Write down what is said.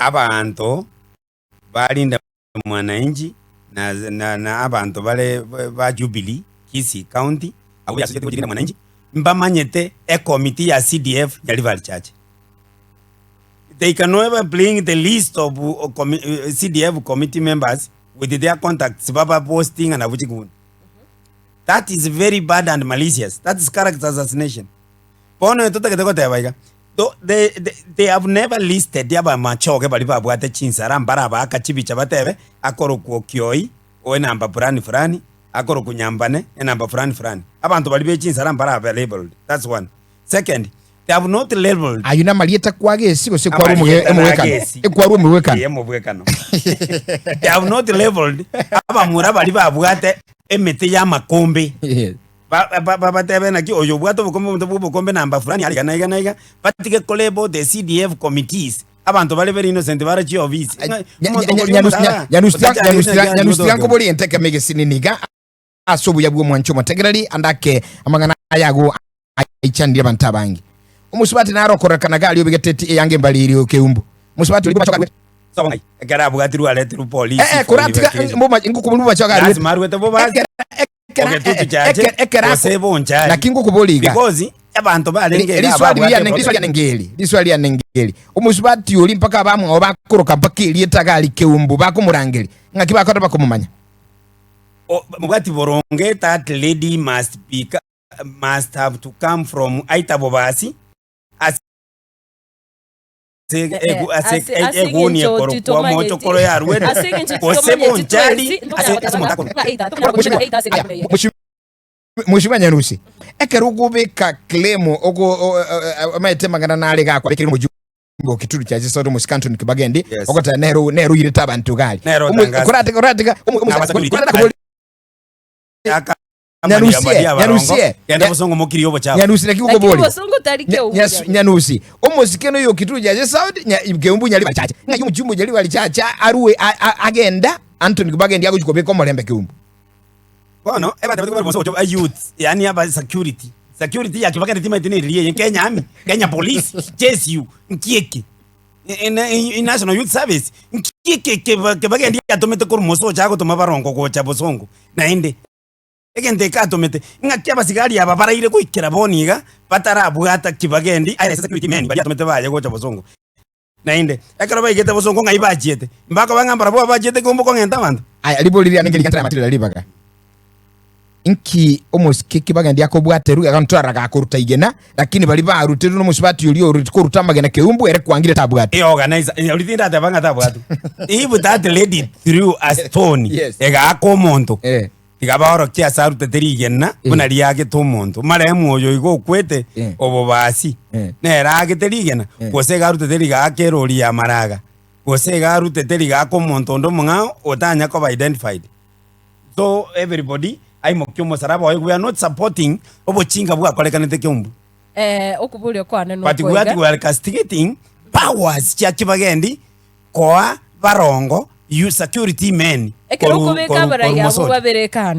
Abanto barinde Mwananchi na na na abanto bare ba Jubilee Kisii County abwo biasogete gochirinda Mwananchi mbamanyete ecommittee ya CDF Nyaribari Church. They can never bring the list of CDF committee members with their contacts baba posting ng'a nabwo chikundi. That is very bad and malicious. That is character assassination. Bono totagete goteba iga, tho they they they have never listed abamachoge baria babwate chinsara mbarabaaka chibicha batebe, akorokwa Okioi o enamba fulani fulani, akorokwa Nyambane enamba fulani fulani. Abanto baria be chinsara mbarabe labelled, that's one. Second, they have not labelled. Ayio namarieta kwagesi gose kwarwa omoge- Amarieta emogwekano? nagesi. Ekwarwa omogwekano. Ee, omogwekano. They have not labelled abamura baria babwate emete y'amakombe. Yes. Ba- ba- ba- batebe naki oyo obwate obokombe omonto bwa obokombe namba fulani are iga na iga na iga, batige ko label the CDF committees, abanto bare very innocent bare chiofisi. Ng'a omonto okoria omosara, otachandeti naki Nyarusia otoke. nkoborie ntekeme egesinini iga ase obuya bw'omwancho omotegereri ande ake amang'ana aya ago aichanire abanto abange. Omosubati nare okorekana gari obegete eti eyange embariri o keumbu. Omosubati oria bwachoka arwete. Sobo ng'ai? Ekero abwatirwe aretirwe polisi Eh, eh, for koratiga investigation. mboma ngokobori bwachoka arwete. Lazima arwete bobasi. Ekero ekero Ogetutu chache, ekero ekero gose bonchari. naki ngokoboria iga. Because abanto barenge iga Riswali ababwate riane riswali riane ngeri riswali riane ngeri omosubati oria mpaka abamwabo bakoroka mpaka erieta gari keumbu bakomorangeria ng'aki bakora bakomomanya. O- mobwati boronge that lady must be must have to come from aita bobasi ase Eh, eh, egu- ase ase- ase eguni eng'encho ekorokwa titomanyeti- mochokoro yarwete ase eng'encho gose titomanyeti bonchari twensi, ase ase omonto akoro Mheshimiwa Nyarusi, ekero okobeka claim ogo o- o- omanyete amang'ana nare gakwabekire omojumbe o Kitulu cha Chisoro Mosike Anthony Kibagendi Yes. ogoteba nero nero oirete abanto gari. Nero Omo- otangasi. Koratiga koratiga omo- omo- Nabasa koratiga kobori- Nyarusie, Nyarusie. Genda bosongo mokiri obochafu. Nyarusi naki Lakini okobori. bosongo tari Nya- keumbu Nyasu- jamani. Nyanusi omosike noyo Kitulu cha Chisoro nya- Keumbu nyari chacha ng'ai omojumbe nyari bari chacha arue a- a- agenda Anthony Kibagendi agochi kobeka omorembe Keumbu. Bono ebatebete kobare bosongo a youth yani aba security security ya kibakende timaeti neriri eye Kenya army Kenya police JSU nki eke National Youth Service nki eke kibagendi atomete korwa mosocho agotoma barongo gocha bosongo naende egento eke atomete ng'aki abasigari aba baraire goikera bono iga batarabwata kibagendi aye security men baria atomete baye gocha bosongo. Naende, ekero baigete bosongo ng'ai bachiete? Mbakoba ng'a mbarabwo abachiete keumbu kong'enta abanto? Aya, ribori riane nkeri ntarabatirera ribaga. Inki omosike kibagendi akobwaterwa iga ntorara gakoruta igena, lakini baria baruterwe nomosubati oria oreti koruta amagena keumbu ere kwangire tabwati. E organizer, eh, oria tindateba ng'a tabwati. If that lady threw a stone, Yes. egaaka omonto, Eh. Tiga baorokie ase arutete rigena buna riagete omonto. Marehemu oyo igo okwete Eh. obobasi, Eh. nere aagete rigena, Eh. gose iga arutete rigaaka erori y'amaraga, gose iga arutete rigaaka omonto onde omong'ao otanya koba identified. So everybody aimokie omosaraba oye, we are not supporting obochinga bwakorekanete Keumbu. Eh, okoboria kwane But we are, nokoiga we are castigating powers chia kibagendi koa barongo you security men ekero koru- okobeka koru- abarai koru abwo mosocho. babere kando.